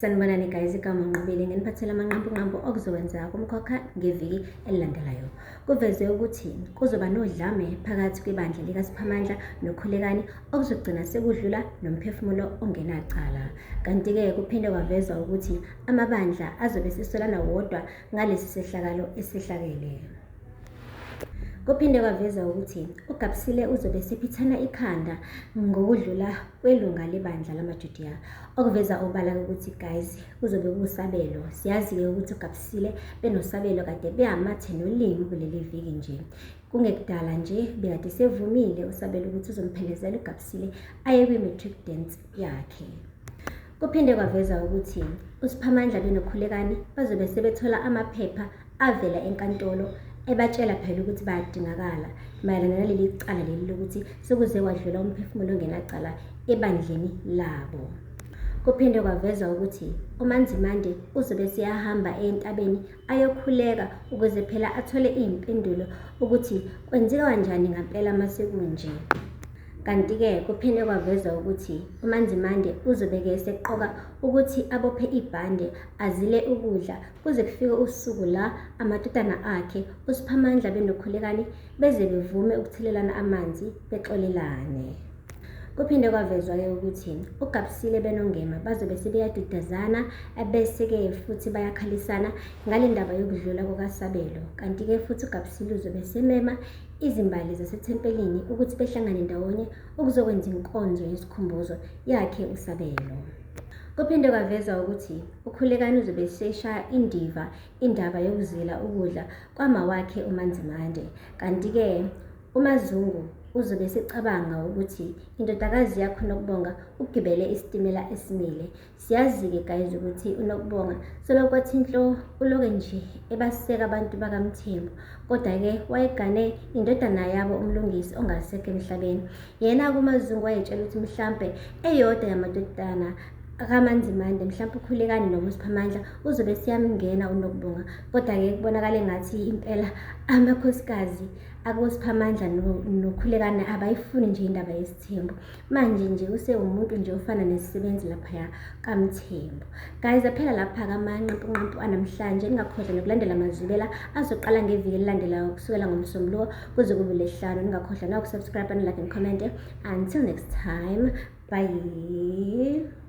Sanibonani guys, igama uNqobile nginiphathela amanqampunqampu okuzokwenzeka kumkhokha ngeviki elilandelayo. Kuvezwe ukuthi kuzoba nodlame phakathi kwebandla likaSiphamandla noKhulekani okuzogcina sekudlula nomphefumulo ongenacala. Kanti-ke kuphinde kwavezwa ukuthi amabandla azobe sesolana wodwa ngalesi sehlakalo esehlakele. Kuphinde kwaveza ukuthi uGabsile uzobe sephithana ikhanda ngokudlula kwelunga lebandla lamaJudiya, okuveza obala ukuthi guys kuzobe kuwusabelo. Siyazi-ke ukuthi uGabsile benoSabelo kade beyamathe nolimi kuleli viki nje. Kungekudala nje bekade sevumile uSabelo ukuthi uzomphelezela uGabsile aye kwi-matric dance yakhe. Kuphinde kwaveza ukuthi uSiphamandla benoKhulekani bazobe sebethola amaphepha avela enkantolo ebatshela phela ukuthi bayadingakala mayelana naleli cala leli lokuthi sekuze kwadlula umphefumulo ongenacala ebandleni labo. Kuphinde kwavezwa ukuthi uManzimande uzobe seyahamba entabeni ayokhuleka ukuze phela athole iy'mpendulo ukuthi kwenzeka kanjani ngampela uma sekunje. Kanti-ke kuphinde kwavezwa ukuthi uManzimande uzobe-ke eseqoka ukuthi abophe ibhande azile ukudla kuze kufike usuku la amadodana akhe uSiphamandla benoKhulekani beze bevume ukuthelelana amanzi bexolelane. Kuphinde kwavezwa-ke ukuthi uGabsile benoNgema bazobe sebeyadudazana bese-ke futhi bayakhalisana ngale ndaba yokudlula kukaSabelo. Kanti-ke futhi uGabsile uzobe semema izimbali zasethempelini ukuthi behlangane ndawonye ukuzokwenza inkonzo yesikhumbuzo yakhe uSabelo. Kuphinde kwavezwa ukuthi uKhulekani uzobe eseshaya indiva indaba yokuzila ukudla kwamawakhe uManzimande. Kanti-ke uMaZungu uzobe esecabanga ukuthi indodakazi yakhe uNokubonga ugibele isitimela esimile. Siyazi-ke guys ukuthi uNokubonga selokhu kwathi nhlo uloke nje ebaseka abantu bakaMthembu. Kodwa-ke wayegane indodana yabo uMlungisi ongasekho emhlabeni. Yena kuMaZungu wayetshela ukuthi mhlampe eyodwa yamadodana kaManzimande mhlampe uKhulekani noma uSiphamandla uzobe siyamngena uNokubonga. Kodwa-ke kubonakala engathi impela amakhosikazi akoSiphamandla noKhulekani abayifuni nje indaba yesithembu. Manje nje usewumuntu nje ofana nesisebenzi laphaya kaMthembu. Guys, aphela lapha-ke amanqampunqampu anamhlanje. Ningakhohlwa nokulandela amazwibela azoqala ngeviki elilandelayo kusukela ngoMsombuluko kuze kube Lwesihlanu. Ningakhohlwa naku-subscribe and like and comment. Until next time, bye.